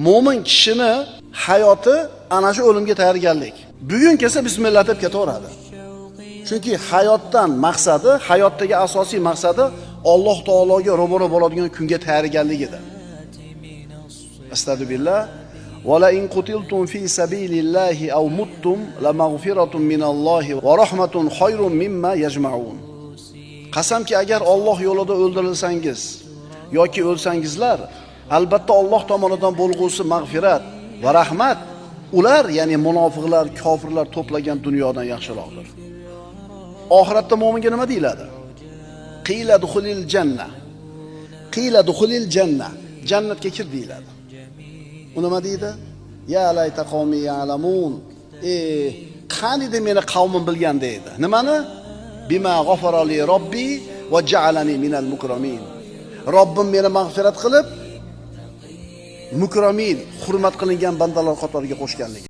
Mo'min kishini hayoti ana shu o'limga tayyorgarlik. Bugun kelsa bismillah deb ketaveradi. Chunki hayotdan maqsadi, hayotdagi asosiy maqsadi Alloh taologa ro'baro bo'ladigan kunga tayyorgarligidir. Astagfirullah. Va la in qutiltum fi sabilillahi aw muttum la mag'firatun minallohi va rahmatun khayrun mimma yajma'un. Qasamki agar Alloh yo'lida o'ldirilsangiz yoki o'lsangizlar, albatta Alloh tomonidan bo'lg'usi mag'firat va rahmat ular, ya'ni munofiqlar, kofirlar to'plagan dunyodan yaxshiroqdir. Oxiratda mo'minga nima deyiladi? Qila dukhulil janna. Qila dukhulil janna. Jannatga kir deyiladi. U nima deydi? Ya layta qavmi ya'lamun. Qaniydi meni qavmim bilgan deydi. Nimani? Bima g'afara li robbi va ja'alani minal mukramin. Robbim meni mag'firat qilib, mukramin, hurmat qilingan bandalar qatoriga qo'shganligi.